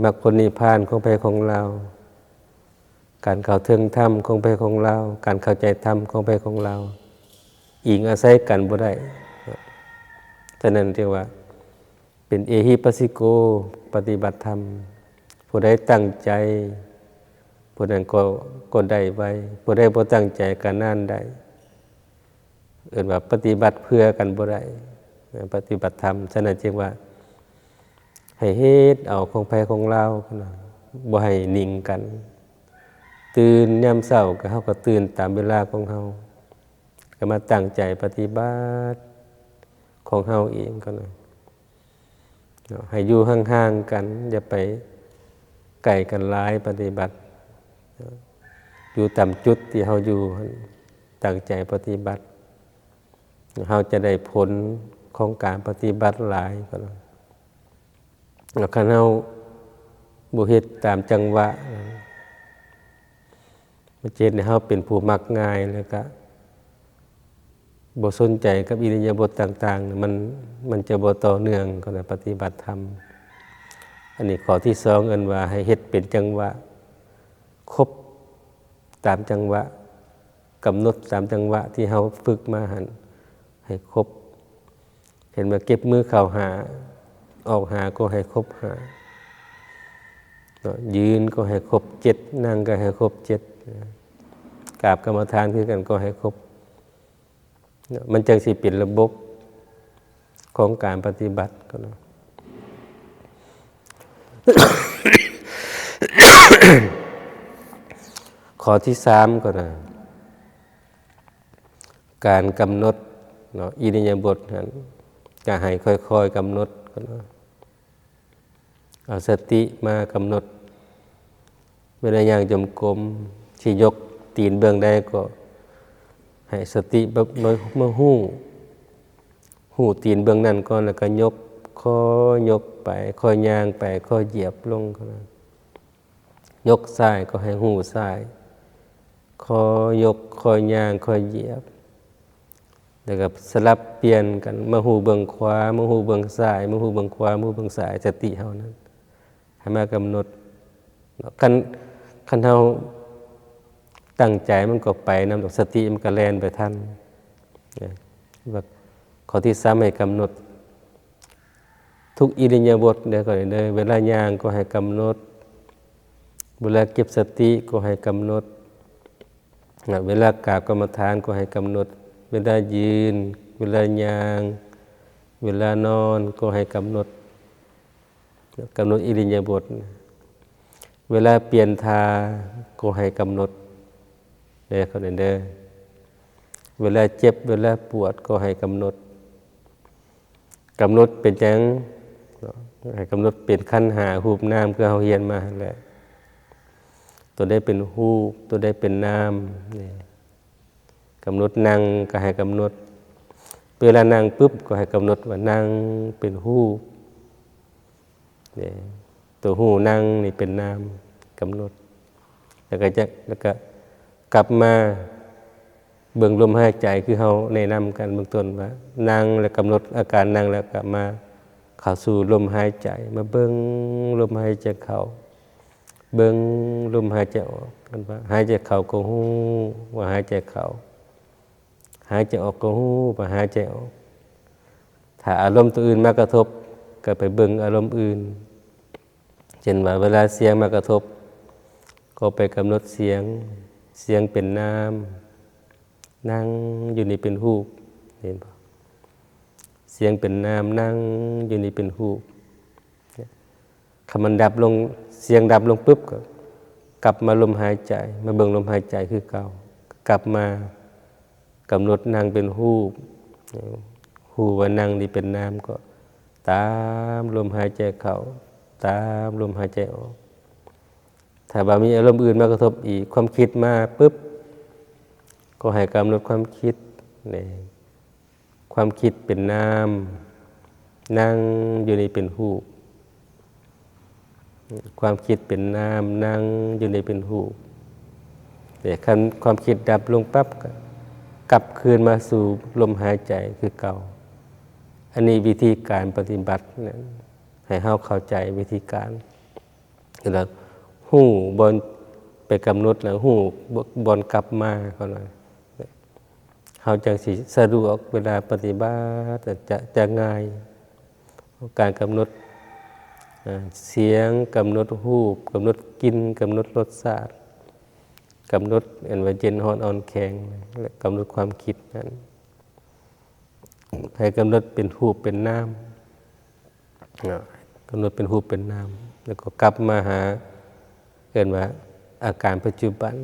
ມັກຜົນນິບພານຂອງໃຜຂອງລາວ, ການເຂົ້າເຖິງທຳຂອງໃຜຂອງລາວ, ການເຂົ້າໃຈທຳຂອງໃຜຂອງລາວ, ອີງອາໄສກັນບໍ່ໄດ້. ສະນັ້ນຈຶ່ງວ່າ ເປັນເອຫິປັດສິໂກ ປະຕິບັດທຳ. ຜູ້ໃດຕັ້ງໃຈ ຜູ້ນັ້ນກໍ ກໍໄດ້ໄວ, ຜູ້ໃດບໍ່ຕັ້ງໃຈກໍນານໄດ້. ເອີ້ນວ່າປະຕິບັດເພື່ອກັນບໍ່ໄດ້ ປະຕິບັດທຳ. ສະນັ້ນຈຶ່ງວ່າ ໃຫ້ເຮັດເອົາຂອງໃຜຂອງລາວ, ບໍ່ໃຫ້ໜິງກັນ. ຕື່ນຍາມເຊົ້າກໍ ເຮົາກໍຕື່ນຕາມເວລາຂອງເຮົາ, ກໍມາຕັ້ງໃຈປະຕິບັດຂອງເຮົາເອງກໍໄດ້. ເນາະ ໃຫ້ຢູ່ຫ່າງໆກັນ, ຢ່າໄປໃກ້ກັນຫຼາຍ, ປະຕິບັດ ເນາະ ຢູ່ຕາມຈຸດທີ່ເຮົາຢູ່ຫັ້ນ, ຕັ້ງໃຈປະຕິບັດ, ເຮົາຈະໄດ້ຜົນຂອງການປະຕິບັດຫຼາຍກໍໄດ້. ແລ້ວຄັນເຮົາບໍ່ເຮັດຕາມຈັງຫວະ, ມັນຈະເຮັດໃຫ້ເຮົາເປັນຜູ້ມັກງ່າຍ ແລ້ວກະບໍ່ສົນໃຈກັບອິລິຍາບົດຕ່າງໆ, ມັນ ມັນຈະບໍ່ຕໍ່ເນື່ອງກັນນະ ປະຕິບັດທຳ. ອັນນີ້ຂໍ້ທີສອງ ເອີ້ນວ່າໃຫ້ເຮັດເປັນຈັງຫວະ, ຄົບຕາມຈັງຫວະ, ກຳນົດຕາມຈັງຫວະທີ່ເຮົາຝຶກມາຫັ້ນໃຫ້ຄົບ. ເຊັ່ນວ່າເກັບມືເຂົ້າຫ້າ ອອກຫ້າກໍໃຫ້ຄົບຫ້າເນາະ, ຢືນກໍໃຫ້ຄົບເຈັດ, ນັ່ງກໍໃຫ້ຄົບເຈັດ, ກາບກຳມະຖານຄືກັນກໍໃຫ້ຄົບເນາະ, ມັນຈັ່ງຊິເປັນລະບົບຂອງການປະຕິບັດກໍເນາະ. ຂໍ້ທີສາມກໍນະ ການກຳນົດເນາະ ອິລິຍາບົດຫັ້ນ ກະໃຫ້ຄ່ອຍໆກຳນົດກ່ອນເນາະ. ເອົາສະຕິມາກຳນົດ ເວລາຍ່າງຈົງກົມ ຊິຍົກຕີນເບື້ອງໃດກໍໃຫ້ສະຕິມາ ມາ ມາຮູ້ ຮູ້ຕີນເບື້ອງນັ້ນກ່ອນ ແລ້ວກໍຍົກ ຄ່ອຍຍົກໄປ ຄ່ອຍຍ່າງໄປ ຄ່ອຍຢຽບລົງ. ຍົກຊ້າຍກໍໃຫ້ຮູ້ຊ້າຍ ຄ່ອຍຍົກ ຄ່ອຍຍ່າງ ຄ່ອຍຢຽບ ແລ້ວກໍສະຫຼັບປ່ຽນກັນ ມາຮູ້ເບື້ອງຂວາ ມາຮູ້ເບື້ອງຊ້າຍ ມາຮູ້ເບື້ອງຂວາ ມາຮູ້ເບື້ອງຊ້າຍ ສະຕິເຮົານັ້ນໃຫ້ມາກຳນົດເນາະ. ຄັນ ຄັນເຮົາຕັ້ງໃຈ ມັນກໍໄປນຳດອກ ສະຕິມັນກໍແລ່ນໄປທັນນະ. ວ່າຂໍ້ທີສາມ ໃຫ້ກຳນົດ ທຸກອິລິຍາບົດເດີ ກໍເດີ ເວລາຍ່າງກໍໃຫ້ກຳນົດ ເວລາເກັບສະຕິກໍໃຫ້ກຳນົດ ເວລາກາບກຳມະຖານກໍໃຫ້ກຳນົດ ເວລາຢືນ ເວລາຍ່າງ ເວລານອນກໍໃຫ້ກຳນົດ ກຳນົດອິລິຍາບົດ. ເວລາປ່ຽນທ່າກໍໃຫ້ກຳນົດເດີ ເຂົ້າໃຈເດີ. ເວລາເຈັບ ເວລາປວດກໍໃຫ້ກຳນົດ. ກຳນົດເປັນຫຍັງເນາະ? ໃຫ້ກຳນົດເປັນຂັນຫ້າ ຮູບນາມ ຄືເຮົາຮຽນມາຫັ້ນແຫຼະ. ຕົວໃດເປັນຮູບ ຕົວໃດເປັນນາມເດ້. ກຳນົດນັ່ງກໍໃຫ້ກຳນົດ ເວລານັ່ງປຶບກໍໃຫ້ກຳນົດວ່ານັ່ງເປັນຮູບເດ້. ຕົວຮູ້ນັ່ງນີ້ເປັນນາມ ກຳນົດ ແລ້ວກໍຈະ ແລ້ວກໍກັບມາເບິ່ງລົມຫາຍໃຈ ຄືເຮົາແນະນຳກັນເບື້ອງຕົ້ນວ່າ ນັ່ງແລ້ວກຳນົດອາການນັ່ງ ແລ້ວກໍມາເຂົ້າສູ່ລົມຫາຍໃຈ ມາເບິ່ງລົມຫາຍໃຈເຂົ້າ ເບິ່ງລົມຫາຍໃຈອອກ ອັນວ່າຫາຍໃຈເຂົ້າກໍຮູ້ວ່າຫາຍໃຈເຂົ້າ ຫາຍໃຈອອກກໍຮູ້ວ່າຫາຍໃຈອອກ. ຖ້າອາລົມຕົວອື່ນມາກະທົບ ກໍໄປເບິ່ງອາລົມອື່ນ ເຊັ່ນວ່າເວລາສຽງມາກະທົບ ກໍໄປກຳນົດສຽງ ສຽງເປັນນາມ ນັ່ງຢູ່ນີ້ເປັນຮູບ ເຫັນບໍ່? ສຽງເປັນນາມ ນັ່ງຢູ່ນີ້ເປັນຮູບ. ຄັນມັນດັບລົງ ສຽງດັບລົງປຶບ ກໍກັບມາລົມຫາຍໃຈ ມາເບິ່ງລົມຫາຍໃຈຄືເກົ່າ ກັບມາກຳນົດນັ່ງເປັນຮູບ ຮູ້ວ່ານັ່ງນີ້ເປັນນາມ ກໍຕາມລົມຫາຍໃຈເຂົ້າ ຕາມລົມຫາຍໃຈອອກ. ຖ້າວ່າມີອາລົມອື່ນມາກະທົບອີກ ຄວາມຄິດມາປຶບ ກໍໃຫ້ກຳນົດຄວາມຄິດນີ້ ຄວາມຄິດເປັນນາມ ນັ່ງຢູ່ນີ້ເປັນຮູບ ຄວາມຄິດເປັນນາມ ນັ່ງຢູ່ນີ້ເປັນຮູບ. ແຕ່ຄັນຄວາມຄິດດັບລົງປັບ ກໍກັບຄືນມາສູ່ລົມຫາຍໃຈຄືເກົ່າ. ອັນນີ້ວິທີການປະຕິບັດນະ ໃຫ້ເຮົາເຂົ້າໃຈວິທີການ. ແລ້ວຮູ້ບ່ອນໄປກຳນົດ ແລ້ວຮູ້ບ່ອນກັບມາ ເຂົາວ່າ ເຮົາຈັ່ງຊິສະດວກເວລາປະຕິບັດ ຈະ ຈະງ່າຍ. ການກຳນົດ ອາ ສຽງ, ກຳນົດຮູບ, ກຳນົດກິ່ນ, ກຳນົດລົດຊາດ, ກຳນົດອັນວ່າເຢັນ, ຮ້ອນ, ອ່ອນ, ແຂງ ແລະ ກຳນົດຄວາມຄິດນັ້ນ ໃຫ້ກຳນົດເປັນຮູບເປັນນາມເນາະ, ກຳນົດເປັນຮູບເປັນນາມ ແລ້ວກໍກັບມາຫາ ເອີ້ນວ່າອາການປັດຈຸບັນ.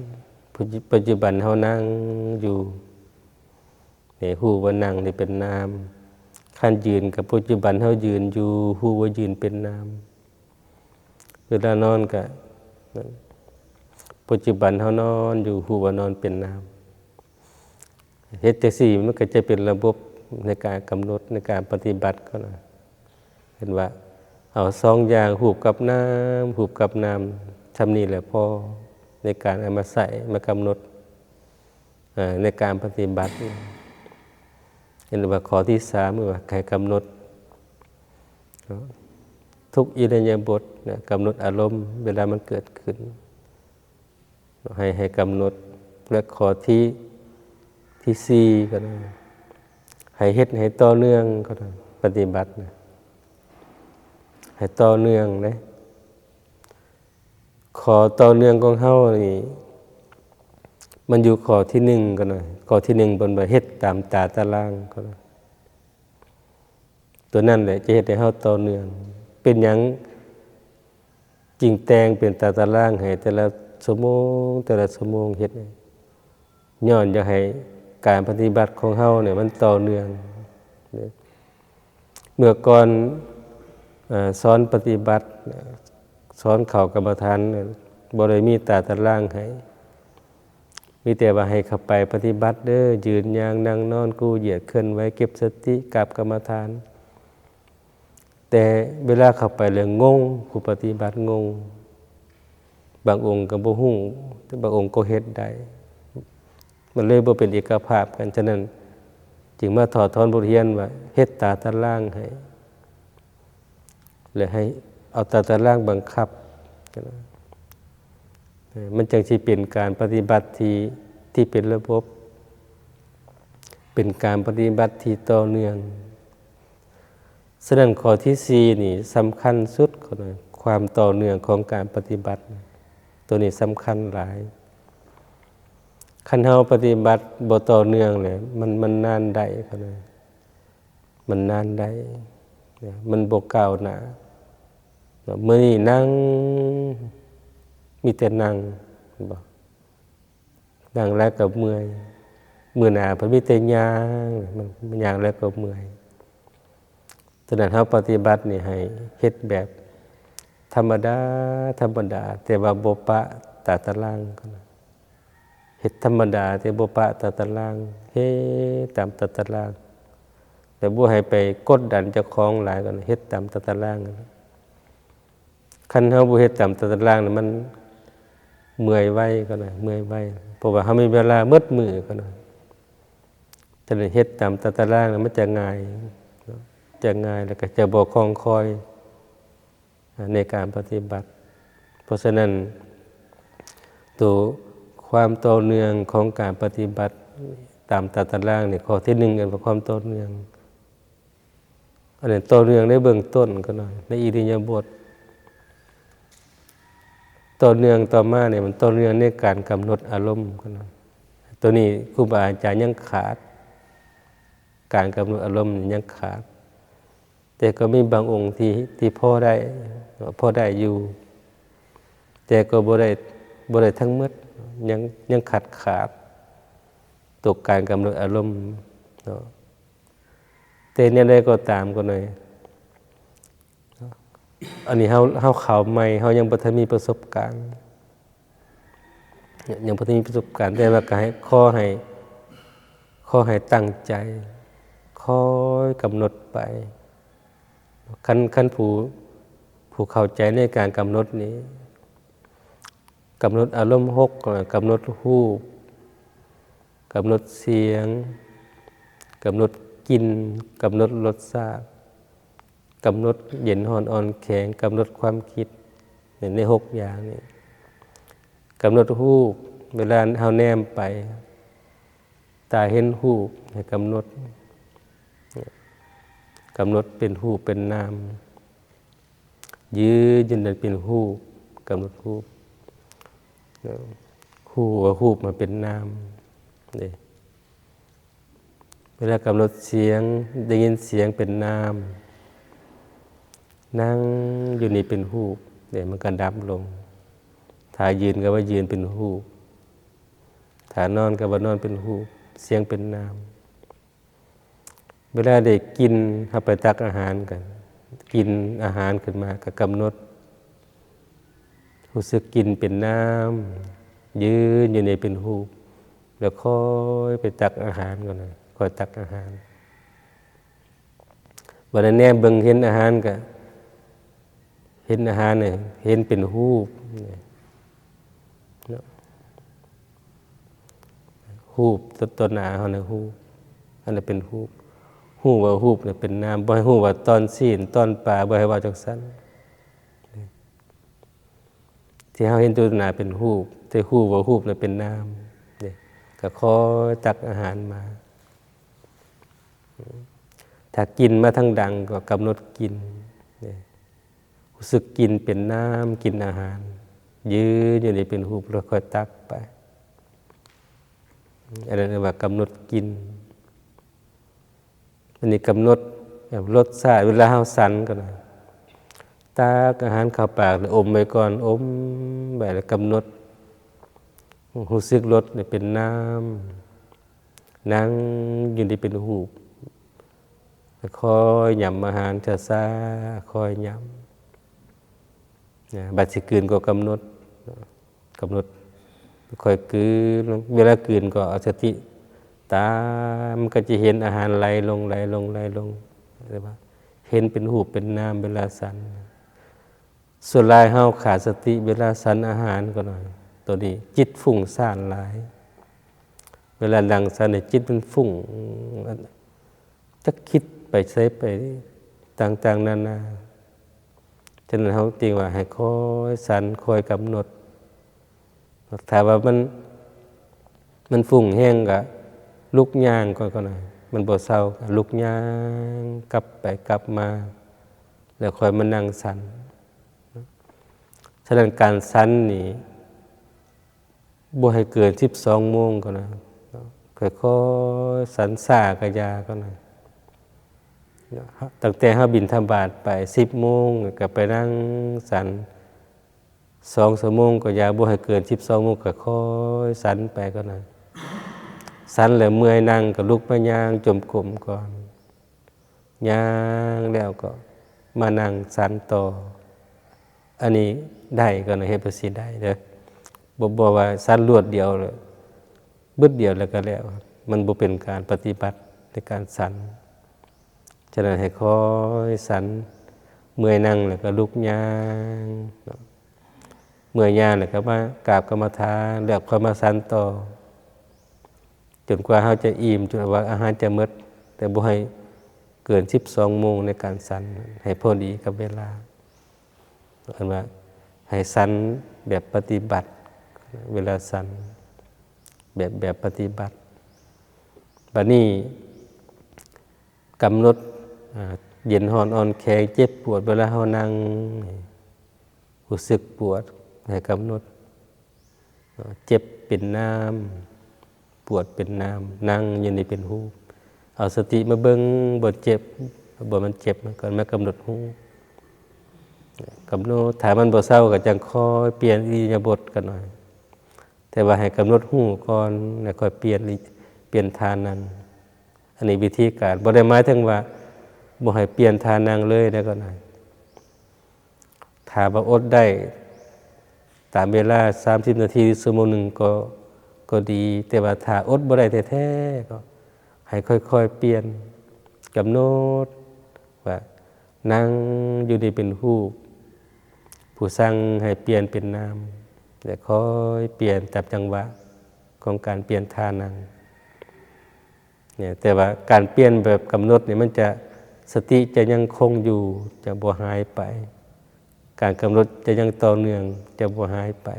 ປັດຈຸບັນເຮົານັ່ງຢູ່ ໃຫ້ຮູ້ວ່ານັ່ງນີ້ເປັນນາມ. ຄັນຢືນກໍປັດຈຸບັນເຮົາຢືນຢູ່ ຮູ້ວ່າຢືນເປັນນາມ. ເວລານອນກໍ ປັດຈຸບັນເຮົານອນຢູ່ ຮູ້ວ່ານອນເປັນນາມ. ເຮັດຈັ່ງຊີ້ມັນກໍຈະເປັນລະບົບໃນການກຳນົດ ໃນການປະຕິບັດກໍນະ. ເຫັນວ່າເອົາສອງຢ່າງ ຮູບກັບນາມ, ຮູບກັບນາມ ຊ່ຳນີ້ແຫຼະພໍໃນການເອົາມາໃຊ້ ມາກຳນົດ ເອີ ໃນການປະຕິບັດ. ເຫັນວ່າຂໍ້ທີສາມ ເອີ້ນວ່າໃຫ້ກຳນົດ ເນາະ ທຸກອິລິຍາບົດນະ ກຳນົດອາລົມເວລາມັນເກີດຂຶ້ນ ໃຫ້ ໃຫ້ກຳນົດ. ແລະ ຂໍ້ທີ ທີສີ່ກໍໄດ້ ໃຫ້ເຮັດໃຫ້ຕໍ່ເນື່ອງກໍໄດ້ ປະຕິບັດນະ ໃຫ້ຕໍ່ເນື່ອງເດ້. ຂໍ້ຕໍ່ເນື່ອງຂອງເຮົານີ້ ມັນຢູ່ຂໍ້ທີໜຶ່ງກໍໄດ້. ຂໍ້ທີໜຶ່ງເພິ່ນວ່າເຮັດຕາມຕາຕະລາງກໍໄດ້. ຕົວນັ້ນແຫຼະຈະເຮັດໃຫ້ເຮົາຕໍ່ເນື່ອງ. ເປັນຫຍັງຈຶ່ງແຕ່ງເປັນຕາຕະລາງໃຫ້ແຕ່ລະຊົ່ວໂມງ ແຕ່ລະຊົ່ວໂມງເຮັດ? ຍ້ອນຢາກໃຫ້ການປະຕິບັດຂອງເຮົານີ້ມັນຕໍ່ເນື່ອງ. ເມື່ອກ່ອນ ເອີ ສອນປະຕິບັດ ສອນເຂົ້າກຳມະຖານ ບໍ່ໄດ້ມີຕາຕະລາງໃຫ້. ມີແຕ່ວ່າໃຫ້ເຂົ້າໄປປະຕິບັດເດີ້ ຢືນ, ຍ່າງ, ນັ່ງ, ນອນ, ກູ້, ຢຽດ, ເຄື່ອນໄຫວ, ເກັບສະຕິ, ກາບກຳມະຖານ. ແຕ່ເວລາເຂົ້າໄປແລ້ວງົງ, ຜູ້ປະຕິບັດງົງ. ບາງອົງກໍບໍ່ຮູ້, ແຕ່ບາງອົງກໍເຮັດໄດ້. ມັນເລີຍບໍ່ເປັນເອກະພາບກັນ. ສະນັ້ນຈຶ່ງມາຖອດຖອນບົດຮຽນວ່າເຮັດຕາຕະລາງໃຫ້ ແລະ ໃຫ້ເອົາຕາຕະລາງບັງຄັບ. ມັນຈັ່ງຊິເປັນການປະຕິບັດທີ່ ທີ່ເປັນລະບົບ, ເປັນການປະຕິບັດທີ່ຕໍ່ເນື່ອງ. ສະນັ້ນຂໍ້ທີສີ່ນີ້ສຳຄັນສຸດ, ຄວາມຕໍ່ເນື່ອງຂອງການປະຕິບັດ ໂຕນີ້ສຳຄັນຫຼາຍ. ຄັນເຮົາປະຕິບັດບໍ່ຕໍ່ເນື່ອງແຫຼະ ມັນ ມັນນານໄດ້ ມັນນານໄດ້ ມັນບໍ່ກ້າວໜ້າ. ມື້ນີ້ນັ່ງ ມີແຕ່ນັ່ງ ເຫັນບໍ່? ນັ່ງແລ້ວກໍເມື່ອຍ. ມື້ໜ້າເພິ່ນມີແຕ່ຍ່າງ ມັນ ມັນຍ່າງແລ້ວກໍເມື່ອຍ. ສະນັ້ນເຮົາປະຕິບັດນີ້ໃຫ້ເຮັດແບບທຳມະດາ ທຳມະດາ ແຕ່ວ່າບໍ່ປະຕາຕະລາງ. ເຮັດທຳມະດາ ແຕ່ບໍ່ປະຕາຕະລາງ, ເຮັດຕາມຕາຕະລາງ ແຕ່ບໍ່ໃຫ້ໄປກົດດັນເຈົ້າຂອງຫຼາຍ. ກໍເຮັດຕາມຕາຕະລາງ. ຄັນເຮົາບໍ່ເຮັດຕາມຕາຕະລາງ ມັນເມື່ອຍໄວ ກໍນະ ເມື່ອຍໄວ ເພາະວ່າເຮົາມີເວລາໝົດມື້ ກໍນະ. ແຕ່ເຮັດຕາມຕາຕະລາງ ມັນຈະງ່າຍ ຈະງ່າຍ ແລ້ວກໍຈະບໍ່ຄ່ອງຄອຍ ໃນການປະຕິບັດ. ເພາະສະນັ້ນ ໂຕຄວາມຕໍ່ເນື່ອງຂອງການປະຕິບັດຕາມຕາຕະລາງນີ້ ຂໍ້ທີໜຶ່ງ ເອີ້ນວ່າຄວາມຕໍ່ເນື່ອງ. ອັນນັ້ນຕໍ່ເນື່ອງໃນເບື້ອງຕົ້ນກໍໜ້ອຍ ໃນອິລິຍາບົດ. ຕໍ່ເນື່ອງຕໍ່ມານີ້ ມັນຕໍ່ເນື່ອງໃນການກຳນົດອາລົມກໍໜ້ອຍ. ໂຕນີ້ຄູບາອາຈານຍັງຂາດ, ການກຳນົດອາລົມຍັງຂາດ. ແຕ່ກໍມີບາງອົງທີ່ ທີ່ພໍໄດ້ ພໍໄດ້ຢູ່ ແຕ່ກໍບໍ່ໄດ້ ບໍ່ໄດ້ທັງໝົດ ຍັງ ຍັງຂາດຂາດ ຕົກການກຳນົດອາລົມເນາະ. ແຕ່ແນວໃດກໍຕາມກໍໜ້ອຍ ອັນນີ້ເຮົາ ເຮົາເຂົ້າໃໝ່ ເຮົາຍັງບໍ່ທັນມີປະສົບການ ຍັງບໍ່ທັນມີປະສົບການ ແຕ່ວ່າກໍໃຫ້ ຂໍໃຫ້ ຂໍໃຫ້ຕັ້ງໃຈ ຄອຍກຳນົດໄປ. ຄັນ ຄັນຜູ້ ຜູ້ເຂົ້າໃຈໃນການກຳນົດນີ້ ກຳນົດອາລົມຫົກ ກຳນົດຮູບ ກຳນົດສຽງ ກຳນົດກິ່ນ ກຳນົດລົດຊາດ ກຳນົດເຢັນຮ້ອນອ່ອນແຂງ ກຳນົດຄວາມຄິດ ໃນຫົກຢ່າງນີ້ ກຳນົດຮູບ ເວລາເຮົາແນມໄປ ຕາເຫັນຮູບ ໃຫ້ກຳນົດ ກຳນົດເປັນຮູບເປັນນາມ ຢືນຢູ່ໃນເປັນຮູບ ກຳນົດຮູບ ຮູ້ວ່າຮູບມັນເປັນນາມເດ້. ເວລາກຳນົດສຽງ ໄດ້ຍິນສຽງເປັນນາມ ນັ່ງຢູ່ນີ້ເປັນຮູບເດ້ ມັນກໍດັບລົງ. ຖ້າຢືນກໍວ່າຢືນເປັນຮູບ ຖ້ານອນກໍວ່ານອນເປັນຮູບ ສຽງເປັນນາມ. ເວລາໄດ້ກິນ ເຮົາໄປຕັກອາຫານກັນ ກິນອາຫານຂຶ້ນມາກໍກຳນົດ ຮູ້ສຶກກິນເປັນນາມ ຢືນຢູ່ນີ້ເປັນຮູບ ແລ້ວຄ່ອຍໄປຕັກອາຫານກ່ອນນະ ຄ່ອຍຕັກອາຫານ. ບັດນັ້ນແນມເບິ່ງເຫັນອາຫານກະ ເຫັນອາຫານນີ້ ເຫັນເປັນຮູບເນາະ ຮູບຕໍ່ໜ້າເຮົານີ້ ຮູບ ອັນນັ້ນເປັນຮູບ ຮູ້ວ່າຮູບນີ້ເປັນນາມ ບໍ່ໃຫ້ຮູ້ວ່າຕອນຊີ້ນ ຕອນປາ ບໍ່ໃຫ້ເວົ້າຈັ່ງຊັ້ນ. ທີ່ເຮົາເຫັນຢູ່ຕໍ່ໜ້າເປັນຮູບ ແຕ່ຮູ້ວ່າຮູບນັ້ນເປັນນາມເດ້ ກໍຄ່ອຍຕັກອາຫານມາ. ຖ້າກິ່ນມາທາງດັງກໍກຳນົດກິ່ນເດ້ ຮູ້ສຶກກິ່ນເປັນນາມ ກິ່ນອາຫານ ຢືນຢູ່ນີ້ເປັນຮູບ ແລ້ວຄ່ອຍຕັກໄປ. ອັນນັ້ນເອີ້ນວ່າກຳນົດກິ່ນ. ອັນນີ້ກຳນົດ ແບບ ລົດຊາດ ເວລາເຮົາສັນກໍໄດ້ ຕັກອາຫານເຂົ້າປາກແລ້ວອົມໄວ້ກ່ອນ ອົມໄວ້ແລ້ວກຳນົດ ຮູ້ສຶກລົດນີ້ເປັນນາມ ນັ່ງຢູ່ນີ້ເປັນຮູບ ຄ່ອຍຫຍ້ຳອາຫານຊ້າໆ ຄ່ອຍຫຍ້ຳນະ ບັດຊິກືນກໍກຳນົດ ກຳນົດ ຄ່ອຍກືນ ເວລາກືນກໍເອົາສະຕິຕາມ ມັນກໍຈະເຫັນອາຫານໄຫຼລົງ ໄຫຼລົງ ໄຫຼລົງ ເອີ້ນວ່າເຫັນເປັນຮູບເປັນນາມເວລາສັນ. ສ່ວນຫຼາຍເຮົາຂາດສະຕິເວລາສັນອາຫານກໍໜ້ອຍ ໂຕນີ້ຈິດຟຸ້ງສ້ານຫຼາຍ ເວລານັ່ງສັນນີ້ຈິດມັນຟຸ້ງ ຈັກຄິດໄປໃສໄປຕ່າງໆນານາ. ສະນັ້ນເຮົາຈຶ່ງວ່າໃຫ້ຄ່ອຍສັນ ຄ່ອຍກຳນົດ ຖ້າວ່າມັນ ມັນຟຸ້ງແຮງກະລຸກຍ່າງກ່ອນກໍໄດ້ ມັນບໍ່ເຊົາກະລຸກຍ່າງກັບໄປກັບມາ ແລ້ວຄ່ອຍມານັ່ງສັນ. ສະນັ້ນການສັນນີ້ ບໍ່ໃຫ້ເກີນສິບສອງໂມງກ່ອນນະ ຄ່ອຍໆສັນ ຊ້າກະຢ່າກ່ອນນະ. ຕັ້ງແຕ່ເຮົາບິນທະບາດໄປສິບໂມງ ກໍໄປນັ່ງສັນສອງຊົ່ວໂມງກໍຢ່າ ບໍ່ໃຫ້ເກີນສິບສອງໂມງ ກໍຄ່ອຍສັນໄປກ່ອນນະ. ສັນແລ້ວເມື່ອຍນັ່ງ ກໍລຸກມາຍ່າງຈົງກົມກ່ອນ. ຍ່າງແລ້ວກໍມານັ່ງສັນຕໍ່. ອັນນີ້ໄດ້ກໍນະ ເຮັດແບບຊີ້ໄດ້ເດີ. ບໍ່ ບໍ່ວ່າສັນລວດດຽວ ບຶດດຽວແລ້ວກໍແລ້ວ. ມັນບໍ່ເປັນການປະຕິບັດໃນການສັນ. ສະນັ້ນໃຫ້ຄ່ອຍສັນ. ເມື່ອຍນັ່ງແລ້ວກໍລຸກຍ່າງເນາະ. ເມື່ອຍຍ່າງແລ້ວກໍມາກາບກຳມະຖານ ແລ້ວຄ່ອຍມາສັນຕໍ່. ຈົນກວ່າເຮົາຈະອີ່ມ ຈົນວ່າອາຫານຈະໝົດ ແຕ່ບໍ່ໃຫ້ເກີນສິບສອງໂມງໃນການສັນ ໃຫ້ພໍດີກັບເວລາ. ເອີ້ນວ່າໃຫ້ສັນແບບປະຕິບັດ ເວລາສັນແບບ ແບບປະຕິບັດ. ບາດນີ້ກຳນົດ ອາ ເຢັນຮ້ອນອ່ອນແຂງ ເຈັບປວດເວລາເຮົານັ່ງ ຮູ້ສຶກປວດ ໃຫ້ກຳນົດ ເຈັບເປັນນາມ ປວດເປັນນາມ ນັ່ງຢູ່ນີ້ເປັນຮູບ. ເອົາສະຕິມາເບິ່ງບ່ອນເຈັບ ບ່ອນມັນເຈັບ ມັນກໍມາກຳນົດຮູ້ ກຳນົດ. ຖ້າມັນບໍ່ເຊົາກໍຈັ່ງຄ່ອຍປ່ຽນອິລິຍາບົດກັນໜ້ອຍ ແຕ່ວ່າໃຫ້ກຳນົດຮູ້ກ່ອນ ແລ້ວຄ່ອຍປ່ຽນ ປ່ຽນທ່ານັ່ງ. ອັນນີ້ວິທີການ ບໍ່ໄດ້ໝາຍເຖິງວ່າບໍ່ໃຫ້ປ່ຽນທ່ານັ່ງເລີຍເດ້ ກໍນະ. ຖ້າວ່າອົດໄດ້ຕາມເວລາສາມສິບນາທີ ຫຼື ຊົ່ວໂມງໜຶ່ງກໍ ກໍດີ, ແຕ່ວ່າຖ້າອົດບໍ່ໄດ້ແທ້ໆ ກໍໃຫ້ຄ່ອຍໆປ່ຽນ, ກຳນົດວ່ານັ່ງຢູ່ນີ້ເປັນຮູບ, ຜູ້ສັ່ງໃຫ້ປ່ຽນເປັນນາມ ແລະ ຄ່ອຍປ່ຽນຕາມຈັງຫວະຂອງການປ່ຽນທ່ານັ່ງ. ເນຍ ແຕ່ວ່າການປ່ຽນແບບກຳນົດນີ້ ມັນຈະ ສະຕິຈະຍັງຄົງຢູ່ ຈະບໍ່ຫາຍໄປ. ການກຳນົດຈະຍັງຕໍ່ເນື່ອງ ຈະບໍ່ຫາຍໄປ.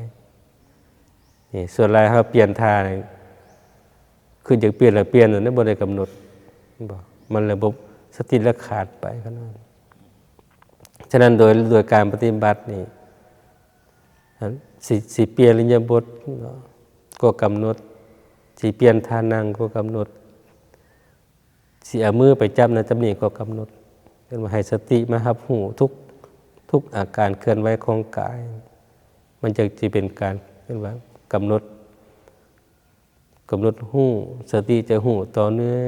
ນີ້ສ່ວນຫຼາຍເຮົາປ່ຽນທ່ານີ້ ຄືຢາກປ່ຽນລະປ່ຽນໂດຍບໍ່ໄດ້ກຳນົດ ເຫັນບໍ່? ມັນລະບົບສະຕິລະຂາດໄປຂະໜາດ. ສະນັ້ນໂດຍ ໂດຍການປະຕິບັດນີ້ ຊິ ຊິປ່ຽນອິລິຍາບົດກໍກຳນົດ, ຊິປ່ຽນທ່ານັ່ງກໍກຳນົດ, ຊິເອົາມືໄປຈັບນັ້ນຈັບນີ້ກໍກຳນົດ. ເອີ້ນວ່າໃຫ້ສະຕິມາຮັບຮູ້ທຸກ ທຸກອາການເຄື່ອນໄຫວຂອງກາຍ. ມັນຈັ່ງຊິເປັນການ ເອີ້ນວ່າກຳນົດ ກຳນົດຮູ້, ສະຕິຈະຮູ້ຕໍ່ເນື່ອ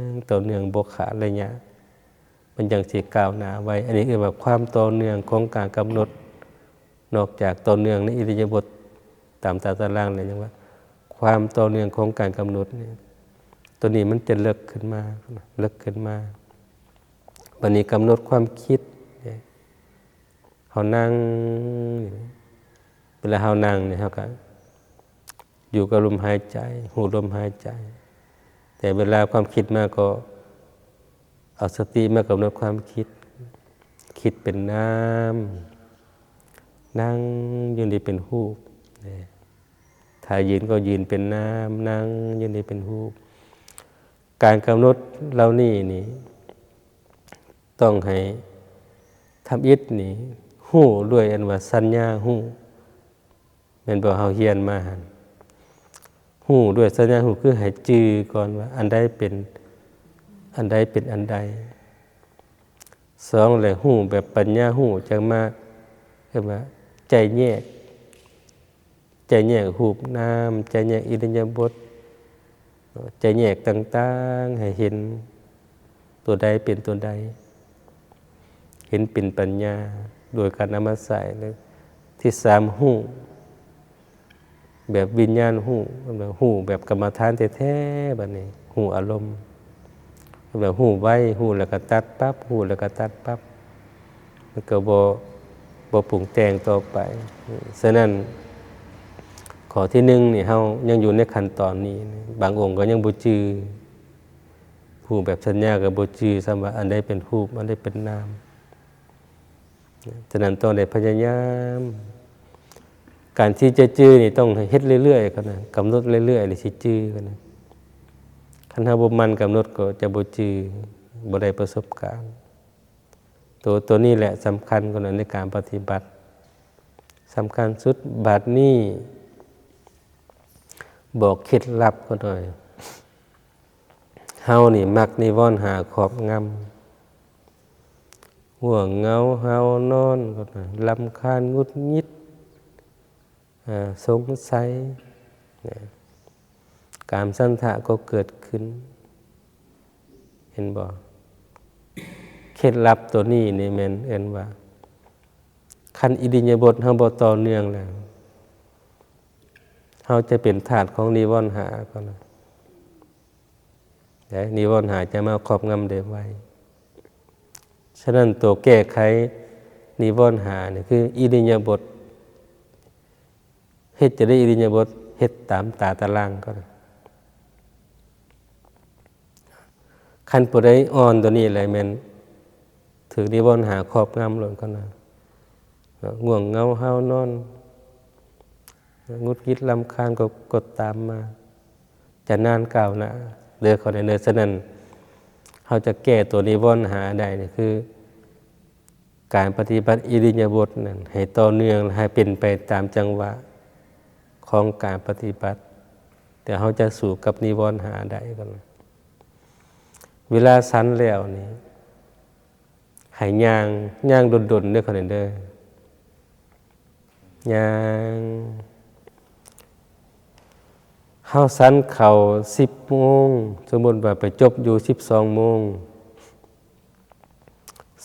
ງ ຕໍ່ເນື່ອງບໍ່ຂາດໄລຍະ, ມັນຈັ່ງຊິກ້າວໜ້າໄວ. ອັນນີ້ເອີ້ນວ່າຄວາມຕໍ່ເນື່ອງຂອງການກຳນົດ. ນອກຈາກຕໍ່ເນື່ອງໃນອິລິຍາບົດຕາມຕາຕະລາງແລ້ວ ຍັງວ່າຄວາມຕໍ່ເນື່ອງຂອງການກຳນົດນີ້ ຕົວນີ້ມັນຈະເລິກຂຶ້ນມາ ເລິກຂຶ້ນມາ. ບັດນີ້ກຳນົດຄວາມຄິດ ເຮົານັ່ງ ເວລາເຮົານັ່ງນີ້ ເຮົາກໍຢູ່ກັບລົມຫາຍໃຈ ຮູ້ລົມຫາຍໃຈ. ແຕ່ເວລາຄວາມຄິດມາກໍເອົາສະຕິມາກຳນົດຄວາມຄິດ, ຄິດເປັນນາມ, ນັ່ງຢູ່ນີ້ເປັນຮູບ. ຖ້າຢືນກໍຢືນເປັນນາມ, ນັ່ງຢູ່ນີ້ເປັນຮູບ. ການກຳນົດເຫຼົ່ານີ້ນີ້ ຕ້ອງໃຫ້ທຳອິດນີ້ຮູ້ດ້ວຍອັນວ່າສັນຍາຮູ້ ແມ່ນບໍ່? ເຮົາຮຽນມາຫັ້ນ ຮູ້ດ້ວຍສັນຍາຮູ້ ຄືໃຫ້ຈື່ກ່ອນວ່າອັນໃດເປັນ ອັນໃດເປັນອັນໃດ. ສອງ ແລະ ຮູ້ແບບປັນຍາຮູ້ ຈັ່ງມາ ເອີ້ນວ່າ ໃຈແຍກ ໃຈແຍກຮູບນາມ, ໃຈແຍກອິລິຍາບົດ, ໃຈແຍກຕ່າງໆ ໃຫ້ເຫັນຕົວໃດເປັນຕົວໃດ, ເຫັນເປັນປັນຍາໂດຍການນຳມາໃຊ້. ແລະ ທີສາມ ຮູ້ແບບວິນຍານຮູ້, ຮູ້ແບບກຳມະຖານແທ້ໆ ບັດນີ້ຮູ້ອາລົມ. ແບບຮູ້ໄວ, ຮູ້ແລ້ວກໍຕັດປັບ, ຮູ້ແລ້ວກໍຕັດປັບ, ມັນກໍບໍ່ ບໍ່ປຸງແຕ່ງຕໍ່ໄປ. ສະນັ້ນ ຂໍ້ທີໜຶ່ງນີ້ ເຮົາຍັງຢູ່ໃນຂັ້ນຕອນນີ້, ບາງອົງກໍຍັງບໍ່ຈື່, ຮູ້ແບບສັນຍາກໍບໍ່ຈື່ຊ້ຳວ່າອັນໃດເປັນຮູບ, ອັນໃດເປັນນາມ. ສະນັ້ນ ຕ້ອງໄດ້ພະຍາຍາມ. ການທີ່ຈະຈື່ນີ້ ຕ້ອງໃຫ້ເຮັດເລື້ອຍໆກ່ອນນະ, ກຳນົດເລື້ອຍໆ ແລ້ວຊິຈື່ກ່ອນນະ. ຄັນເຮົາບໍ່ໝັ່ນກຳນົດ ກໍຈະບໍ່ຈື່, ບໍ່ໄດ້ປະສົບການ. ໂຕ ໂຕນີ້ແຫຼະສຳຄັນກວ່ານັ້ນໃນການປະຕິບັດ, ສຳຄັນສຸດ. ບາດນີ້ບອກເຄັດລັບກໍໜ້ອຍ. ເຮົານີ້ມັກນິວອນຫ້າຄອບງຳ, ງ່ວງເຫງົາ ຫາວນອນກໍໜ້ອຍ, ລຳຄານ ຫງຸດຫງິດ, ເອີ ສົງໄສ, ນະ, ກາມສັນທະກໍເກີດຂຶ້ນ. ເຫັນບໍ່? ເຄັດລັບໂຕນີ້ນີ້ແມ່ນເອີ້ນວ່າ ຄັນອິລິຍາບົດເຮົາບໍ່ຕໍ່ເນື່ອງແລ້ວ ເຮົາຈະເປັນທາດຂອງນິວອນຫ້າກ່ອນນະ. ໄດ້ ນິວອນຫ້າຈະມາຄອບງຳໄດ້ໄວ. ສະນັ້ນ ໂຕແກ້ໄຂນິວອນຫ້ານີ້ຄືອິລິຍາບົດ. ເຮັດຈັ່ງໃດອິລິຍາບົດ? ເຮັດຕາມຕາຕະລາງກ່ອນ. ຄັນຜູ້ໃດອ່ອນໂຕນີ້ແຫຼະ ແມ່ນຖືກນິວອນຫ້າຄອບງຳໂລດກ່ອນນະ. ງ່ວງເຫງົາ ຫາວນອນ ຫງຸດຫງິດ ລຳຄານ ກໍ ກໍຕາມມາ. ຈະນານກ້າວໜ້າເດີ ເຂົ້າໃນເດີ. ສະນັ້ນ ເຮົາຈະແກ້ຕົວນິວອນຫ້າໄດ້ນີ້ ຄືການປະຕິບັດອິລິຍາບົດນັ້ນໃຫ້ຕໍ່ເນື່ອງ ແລະ ໃຫ້ເປັນໄປຕາມຈັງຫວະຂອງການປະຕິບັດ, ແຕ່ເຮົາຈະສູ້ກັບນິວອນຫ້າໄດ້ກ່ອນ. ເວລາສັນແລ້ວນີ້ ໃຫ້ຍ່າງ, ຍ່າງດົນໆເດີ ເຂົ້າໃນເດີ. ຍ່າງ, ເຮົາສັນເຂົ້າສິບໂມງ, ສົມມຸດວ່າໄປຈົບຢູ່ສິບສອງໂມງ,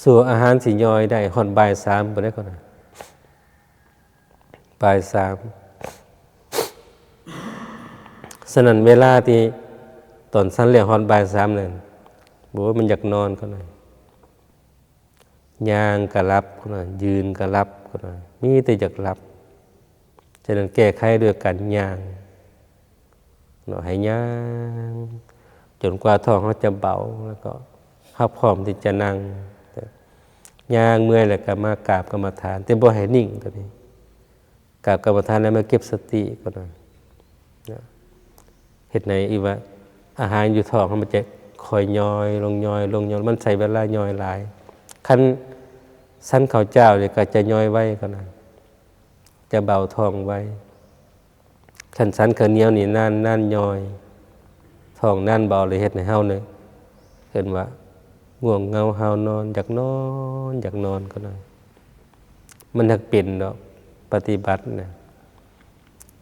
ຊົ່ວອາຫານຊິຍ່ອຍໄດ້ຮອດບ່າຍສາມພຸ້ນເດ້ ກ່ອນນະ, ບ່າຍສາມ. ສະນັ້ນ ເວລາທີ່ຕອນສັນແລ້ວຮອດບ່າຍສາມນັ້ນ ໂອ້ຍ ມັນຢາກນອນ ກ່ອນນະ. ຍ່າງກະຫຼັບ, ຢືນກະຫຼັບ, ມີແຕ່ຢາກຫຼັບ. ສະນັ້ນແກ້ໄຂດ້ວຍການຍ່າງເນາະ, ໃຫ້ຍ່າງຈົນກວ່າທ້ອງເຮົາຈະເບົາ, ແລ້ວກໍເຮົາພ້ອມທີ່ຈະນັ່ງ. ຍ່າງເມື່ອຍແລ້ວກໍມາກາບກຳມະຖານ ແຕ່ບໍ່ໃຫ້ນິ່ງຕົວນີ້ ກາບກຳມະຖານແລ້ວມາເກັບສະຕິກ່ອນນະ ເຮັດໃຫ້ອີກວ່າອາຫານຢູ່ທ້ອງເຮົາມັນຈະຄ່ອຍຍ່ອຍລົງ ຍ່ອຍລົງ ຍ່ອຍ ມັນໃຊ້ເວລາຍ່ອຍຫຼາຍ. ຄັນສັນເຂົ້າຈ້າວນີ້ກໍຈະຍ່ອຍໄວກ່ອນນະ ຈະເບົາທ້ອງໄວ. ຄັນສັນເຂົ້າໜຽວນີ້ນານ ນານຍ່ອຍ ທ້ອງນານເບົາ ແລ້ວເຮັດໃຫ້ເຮົານີ້ ເອີ້ນວ່າງ່ວງເຫງົາຫາວນອນ ຢາກນອນ ຢາກນອນກໍໄດ້. ມັນຮັກເປັນດອກປະຕິບັດນະ.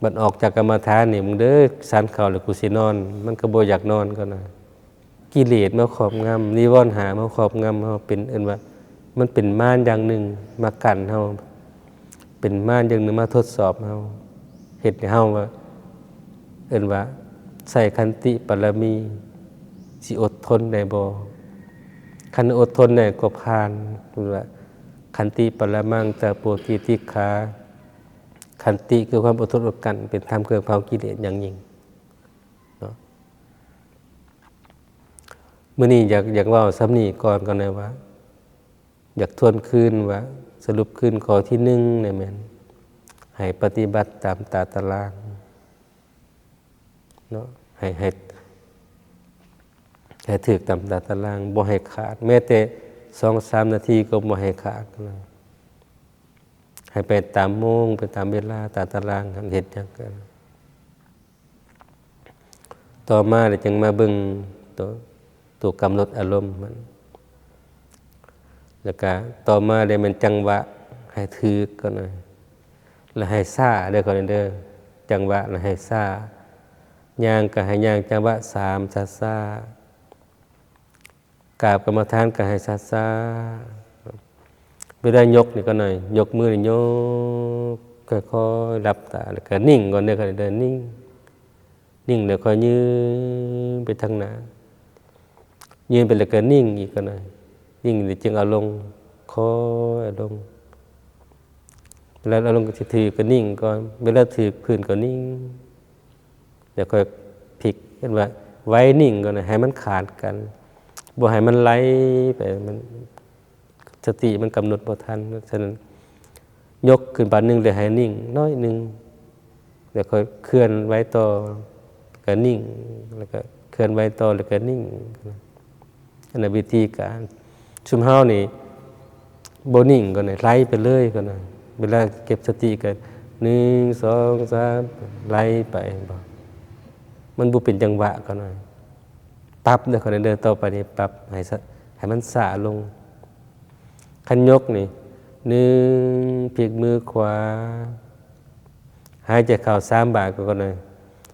ບັດອອກຈາກກຳມະຖານນີ້ ມຶງເດີ ສັນເຂົ້າແລ້ວກູຊິນອນ ມັນກໍບໍ່ຢາກນອນກໍໄດ້. ກິເລດມາຄອບງຳ ນິວອນຫ້າມາຄອບງຳເຮົາ ເປັນ ເອີ້ນວ່າ ມັນເປັນມານຢ່າງໜຶ່ງມາກັ້ນເຮົາ ເປັນມານຢ່າງໜຶ່ງມາທົດສອບເຮົາ ເຮັດໃຫ້ເຮົາວ່າ ເອີ້ນວ່າໃຊ້ຂັນຕິບາລະມີ ຊິອົດທົນໄດ້ບໍ່? ຄັນອົດທົນໄດ້ກໍຜ່ານ ເອີ້ນວ່າຂັນຕິປະລະມັງ ຕະໂປ ຕີຕິກຂາ. ຂັນຕິຄືຄວາມອົດທົນອົດກັ້ນ ເປັນທຳເຄື່ອງເຜົາກິເລດຢ່າງຍິ່ງເນາະ. ມື້ນີ້ຢາກ ຢາກເວົ້າສ່ຳນີ້ກ່ອນ ກ່ອນນະວ່າ ຢາກທວນຄືນວ່າ ສະຫຼຸບຄືນຂໍ້ທີໜຶ່ງນີ້ແມ່ນ ໃຫ້ປະຕິບັດຕາມຕາຕະລາງເນາະ ໃຫ້ ໃຫ້ ໃຫ້ຖືກຕາມຕາຕະລາງ ບໍ່ໃຫ້ຂາດ ແມ້ແຕ່ສອງສາມນາທີກໍບໍ່ໃຫ້ຂາດນະ ໃຫ້ໄປຕາມໂມງ ໄປຕາມເວລາ ຕາຕະລາງ ເຮັດຫຍັງກໍ ຕໍ່ມາແລ້ວຈຶ່ງມາເບິ່ງໂຕ ໂຕກຳນົດອາລົມມັນ ແລ້ວກະຕໍ່ມາແລ້ວແມ່ນຈັງຫວະໃຫ້ຖືກກ່ອນນະ ແລ້ວໃຫ້ຊ້າເດີກ່ອນເດີ ຈັງຫວະແລ້ວໃຫ້ຊ້າ ຍ່າງກໍໃຫ້ຍ່າງຈັງຫວະສາມ ຊ້າໆ. ກາບກຳມະຖານກໍໃຫ້ຊ້າໆ ເວລາຍົກນີ້ກໍໜ້ອຍ ຍົກມືນີ້ຍົກ ຄ່ອຍໆ ຫຼັບຕາ ແລ້ວກໍນິ່ງກ່ອນເດີ ຄ່ອຍເດີ ນິ່ງ ນິ່ງແລ້ວຄ່ອຍຍືນໄປທາງໜ້າ ຍືນໄປແລ້ວກໍນິ່ງອີກກ່ອນໜ້ອຍ ນິ່ງແລ້ວຈຶ່ງເອົາລົງ ຄ່ອຍເອົາລົງ ເວລາເອົາລົງກໍຊິຖືກກໍນິ່ງກ່ອນ ເວລາຖືກພື້ນກໍນິ່ງ ແລ້ວຄ່ອຍພິກ ເອີ້ນວ່າໄຫວ້ນິ່ງກ່ອນນະ ໃຫ້ມັນຂານກັນ ບໍ່ໃຫ້ມັນໄຫຼໄປ ມັນ ສະຕິມັນກຳນົດບໍ່ທັນ. ສະນັ້ນ ຍົກຂຶ້ນບາດໜຶ່ງ ແລ້ວໃຫ້ນິ່ງໜ້ອຍໜຶ່ງ ແລ້ວຄ່ອຍເຄື່ອນໄຫວຕໍ່ ແລ້ວກໍນິ່ງ ແລ້ວກໍເຄື່ອນໄຫວຕໍ່ ແລ້ວກໍນິ່ງ. ອັນນັ້ນວິທີການ. ຊຸມເຮົານີ້ບໍ່ນິ່ງກ່ອນນະ ໄຫຼໄປເລີຍກ່ອນນະ. ເວລາເກັບສະຕິກໍໜຶ່ງ ສອງ ສາມ ໄຫຼໄປ ເຫັນບໍ່? ມັນບໍ່ເປັນຈັງຫວະກ່ອນນະ. ປັບເດີ ຂ້ອຍເດີ ຕໍ່ໄປນີ້ປັບໃຫ້ສະ ໃຫ້ມັນຊ້າລົງ. ຄັນຍົກນີ້ ໜຶ່ງ ພິກມືຂວາ ຫາຍໃຈເຂົ້າສາມບາດກ່ອນນະ.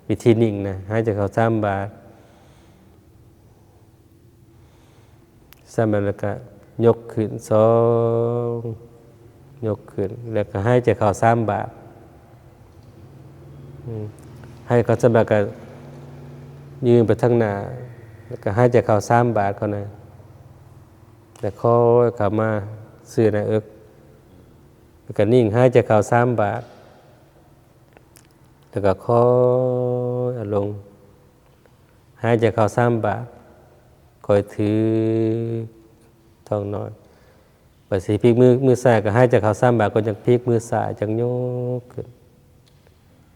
ວິທີນິ່ງນະ ຫາຍໃຈເຂົ້າສາມບາດ ສາມບາດ ແລ້ວກະຍົກຂຶ້ນ ສອງ ຍົກຂຶ້ນ ແລ້ວກະຫາຍໃຈເຂົ້າສາມບາດ ອືມ ຫາຍເຂົ້າສາມບາດ ກະຍື່ນໄປທາງໜ້າ ແລ້ວກະຫາຍໃຈເຂົ້າສາມບາດກ່ອນນະ ແລ້ວຄ່ອຍເຂົ້າມາຊື່ໜ້າເອິກ ແລ້ວກະນິ່ງ ຫາຍໃຈເຂົ້າສາມບາດ ແລ້ວກະຄ່ອຍເອົາລົງ ຫາຍໃຈເຂົ້າສາມບາດ ຄ່ອຍຖືກທ້ອງໜ້ອຍ. ບາດຊິພິກມື ມືຊ້າຍກໍຫາຍໃຈເຂົ້າສາມບາດ ກໍຈັ່ງພິກມືຊ້າຍ ຈັ່ງຍົກຂຶ້ນ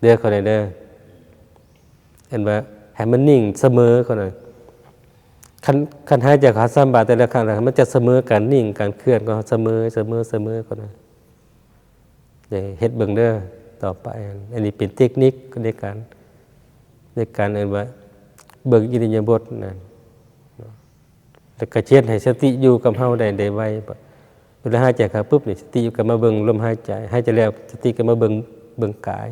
ເດີ ເຂົ້າໃຈເດີ. ເຫັນວ່າໃຫ້ມັນນິ່ງສະເໝີກ່ອນນະ. ຄັນ ຄັນຫາຍໃຈເຂົ້າສາມບາດແຕ່ລະຄັ້ງ ມັນຈະສະເໝີການນິ່ງ ການເຄື່ອນກໍສະເໝີ ສະເໝີ ສະເໝີກ່ອນນະ. ເຮັດເບິ່ງເດີຕໍ່ໄປ. ອັນນີ້ເປັນເຕັກນິກໃນການ ໃນການເອີ້ນວ່າເບິ່ງອິລິຍາບົດນັ້ນ ແລ້ວກໍເຮັດໃຫ້ສະຕິຢູ່ກັບເຮົາໄດ້ ໄດ້ໄວ. ເວລາຫາຍໃຈເຂົ້າປຶບນີ້ ສະຕິກໍມາເບິ່ງລົມຫາຍໃຈ, ຫາຍໃຈແລ້ວສະຕິກໍມາເບິ່ງ ເບິ່ງກາຍ.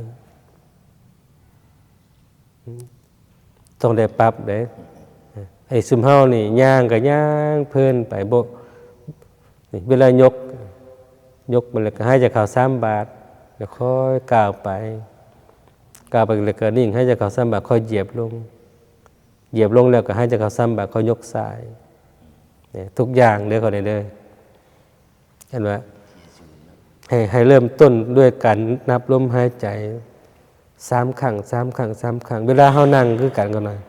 ຕ້ອງໄດ້ປັບເດ້. ໄອ້ຊຸມເຮົານີ້ຍ່າງກໍຍ່າງເພີນໄປ ບໍ່ ນີ້ ເວລາຍົກ ຍົກມາແລ້ວກໍຫາຍໃຈເຂົ້າສາມບາດ ແລ້ວຄ່ອຍກ້າວໄປ ກ້າວໄປແລ້ວກໍນິ່ງ ຫາຍໃຈເຂົ້າສາມບາດ ຄ່ອຍຢຽບລົງ ຢຽບລົງແລ້ວກໍຫາຍໃຈເຂົ້າສາມບາດ ຄ່ອຍຍົກຊ້າຍ. ນີ້ ທຸກຢ່າງເດີ ເຂົ້າໃຈເດີ. ເຫັນວ່າ ໃຫ້ ໃຫ້ເລີ່ມຕົ້ນດ້ວຍການນັບລົມຫາຍໃຈສາມຄັ້ງ ສາມຄັ້ງ ສາມຄັ້ງ. ເວລາເຮົານັ່ງຄືກັນກໍໜ້ອຍ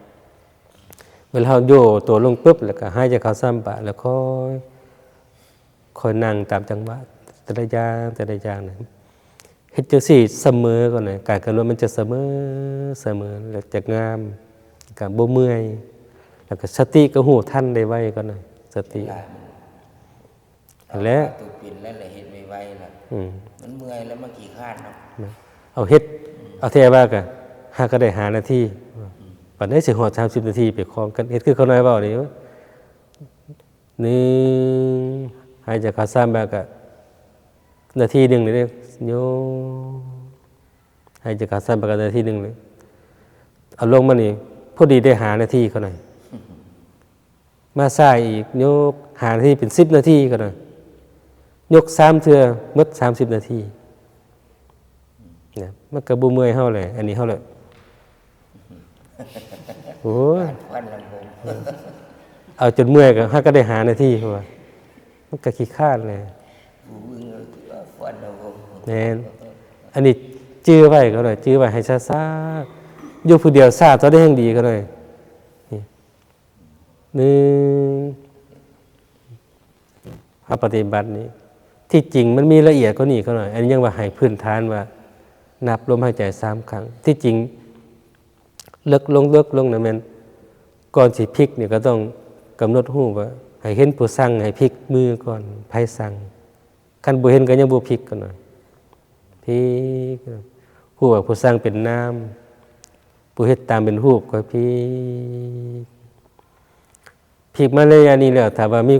ເວລາເຮົາໂຍຕົວລົງປຶບ ແລ້ວກໍຫາຍໃຈເຂົ້າສາມບາດ ແລ້ວຄ່ອຍ ຄ່ອຍນັ່ງຕາມຈັງຫວະ ແຕ່ລະຢ່າງ ແຕ່ລະຢ່າງນະ ເຮັດຈັ່ງຊີ້ສະເໝີກ່ອນນະ ການກຳນົດມັນຈະສະເໝີ ສະເໝີ ແລ້ວຈະງາມ ກະບໍ່ເມື່ອຍ ແລ້ວກະສະຕິກະຮູ້ທັນໄດ້ໄວກ່ອນນະ ສະຕິ ຫຼາຍ ຫັ້ນແຫຼະ ເອົາຕົວເປັນແລ້ວລະເຮັດໄວໆລະ ອືມ ມັນເມື່ອຍແລ້ວມັນຂີ້ຄ້ານເນາະ ເອົາເຮັດ ເອົາແທ້ວ່າກະຫາກະໄດ້ຫ້ານາທີ ອືມ ປານໃດຊິຮອດສາມສິບນາທີ ໄປຄອງກັນ ເຮັດຄືຂ້ານ້ອຍເວົ້ານີ້ ໜຶ່ງ ຫາຍໃຈເຂົ້າສາມບາດກະນາທີໜຶ່ງນີ້ເດ້ ໂຍ ຫາຍໃຈເຂົ້າສາມບາດກະນາທີໜຶ່ງນີ້ ເອົາລົງມານີ້ ພໍດີໄດ້ຫ້ານາທີເທົ່ານັ້ນ ມາຊ້າອີກ ຍົກຫ້ານາທີເປັນສິບນາທີກໍໄດ້ ຍົກສາມເທື່ອໝົດສາມສິບນາທີນະ ມັນກໍບໍ່ເມື່ອຍເຮົາແຫຼະ ອັນນີ້ເຮົາລະ ໂອ້ຍ ເອົາຈົນເມື່ອຍກໍຫາກະໄດ້ຫ້ານາທີ ເພາະວ່າມັນກໍຂີ້ຄ້ານແຫຼະ ແມ່ນ ອັນນີ້ຈື່ໄວ້ກໍໄດ້ ຈື່ໄວ້ໃຫ້ຊ້າໆ ຢູ່ຜູ້ດຽວຊ້າເທົ່າໃດແຮ່ງດີກໍໄດ້ ນີ້ ໜຶ່ງ ເຮົາປະຕິບັດນີ້ ທີ່ຈິງມັນມີລະອຽດກວ່ານີ້ກໍໜ້ອຍ ອັນນີ້ຍັງວ່າໃຫ້ພື້ນຖານວ່ານັບລົມຫາຍໃຈສາມຄັ້ງ ທີ່ຈິງເລິກລົງ ເລິກລົງນະແມ່ນ ກ່ອນຊິພິກນີ້ກໍຕ້ອງກຳນົດຮູ້ວ່າ ໃຫ້ເຫັນຜູ້ສັ່ງໃຫ້ພິກມືກ່ອນ ໃຜສັ່ງ ຄັນບໍ່ເຫັນກໍຍັງບໍ່ພິກກໍໜ້ອຍ ພິກ ຮູ້ວ່າຜູ້ສັ່ງເປັນນາມ ຜູ້ເຮັດຕາມເປັນຮູບ ຄ່ອຍພິກ ພິກມາໄລຍະນີ້ແລ້ວ ຖ້າວ່າມີ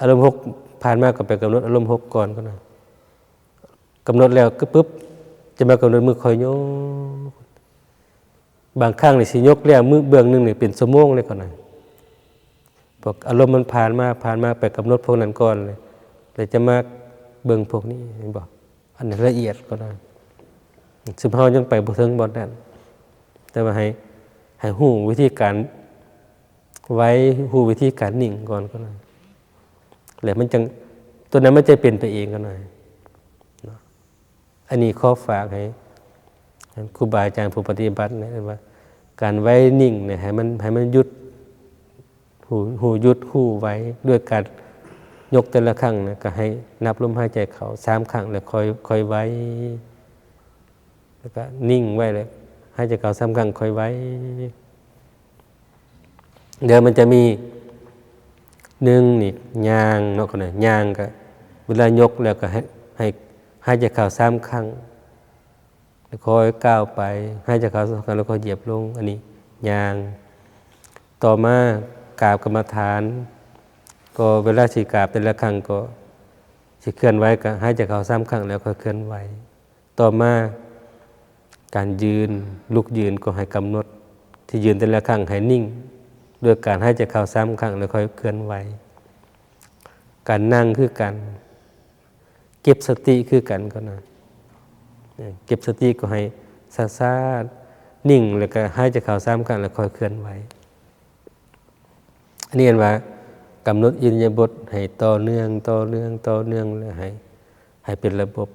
ອາລົມຫົກຜ່ານມາ ກໍໄປກຳນົດອາລົມຫົກກ່ອນກໍໄດ້ ກຳນົດແລ້ວກະປຶບ ຈະມາກຳນົດມືຄ່ອຍຍົກ ບາງຄັ້ງນີ້ຊິຍົກແລ້ວມືເບື້ອງໜຶ່ງນີ້ເປັນຊົ່ວໂມງເລີຍກໍໄດ້ ພວກອາລົມມັນຜ່ານມາ ຜ່ານມາ ໄປກຳນົດພວກນັ້ນກ່ອນເລີຍ ແລ້ວຈະມາເບິ່ງພວກນີ້ ເຫັນບໍ່? ອັນລະອຽດກໍໄດ້ ຊຸມເຮົາຍັງໄປບໍ່ເຖິງບ່ອນນັ້ນ ແຕ່ວ່າໃຫ້ ໃຫ້ຮູ້ວິທີການໄວ ຮູ້ວິທີການນິ່ງກ່ອນກໍໄດ້ ແລ້ວມັນຈັ່ງ ຕົວນັ້ນມັນຈະເປັນໄປເອງກໍໄດ້ເນາະ ອັນນີ້ຂໍຝາກໃຫ້ຄູບາອາຈານຜູ້ປະຕິບັດນະ ວ່າການໄວນິ່ງນະ ໃຫ້ມັນ ໃຫ້ມັນຢຸດ ຮູ້ ຮູ້ຢຸດ ຮູ້ໄວ ດ້ວຍການຍົກແຕ່ລະຄັ້ງນະ ກໍໃຫ້ນັບລົມຫາຍໃຈເຂົ້າສາມຄັ້ງ ແລ້ວຄ່ອຍ ຄ່ອຍໄວ ແລ້ວກໍນິ່ງໄວ້ ແລ້ວຫາຍໃຈເຂົ້າສາມຄັ້ງ ຄ່ອຍໄວ ດຽວມັນຈະມີ ໜຶ່ງ ນີ້ຍ່າງເນາະ ກໍນະ ຍ່າງກໍເວລາຍົກແລ້ວກໍໃຫ້ ໃຫ້ຫາຍໃຈເຂົ້າສາມຄັ້ງ ແລ້ວຄ່ອຍກ້າວໄປ ຫາຍໃຈເຂົ້າສາມຄັ້ງ ແລ້ວຄ່ອຍຢຽບລົງ ອັນນີ້ຍ່າງ ຕໍ່ມາກາບກຳມະຖານ ກໍເວລາຊິກາບແຕ່ລະຄັ້ງກໍຊິເຄື່ອນໄຫວ ກໍຫາຍໃຈເຂົ້າສາມຄັ້ງ ແລ້ວຄ່ອຍເຄື່ອນໄຫວ ຕໍ່ມາການຢືນ ລຸກຢືນກໍໃຫ້ກຳນົດ ທີ່ຢືນແຕ່ລະຄັ້ງໃຫ້ນິ່ງ ໂດຍການຫາຍໃຈເຂົ້າສາມຄັ້ງ ແລ້ວຄ່ອຍເຄື່ອນໄຫວ ການນັ່ງຄືກັນ ເກັບສະຕິຄືກັນກໍນະ ເກັບສະຕິກໍໃຫ້ຊ້າໆ ນິ່ງ ແລ້ວກໍຫາຍໃຈເຂົ້າສາມຄັ້ງ ແລ້ວຄ່ອຍເຄື່ອນໄຫວ ອັນນີ້ເອີ້ນວ່າກຳນົດອິລິຍາບົດໃຫ້ຕໍ່ເນື່ອງ ຕໍ່ເນື່ອງ ຕໍ່ເນື່ອງ ແລະ ໃຫ້ ໃຫ້ເປັນລະບົບ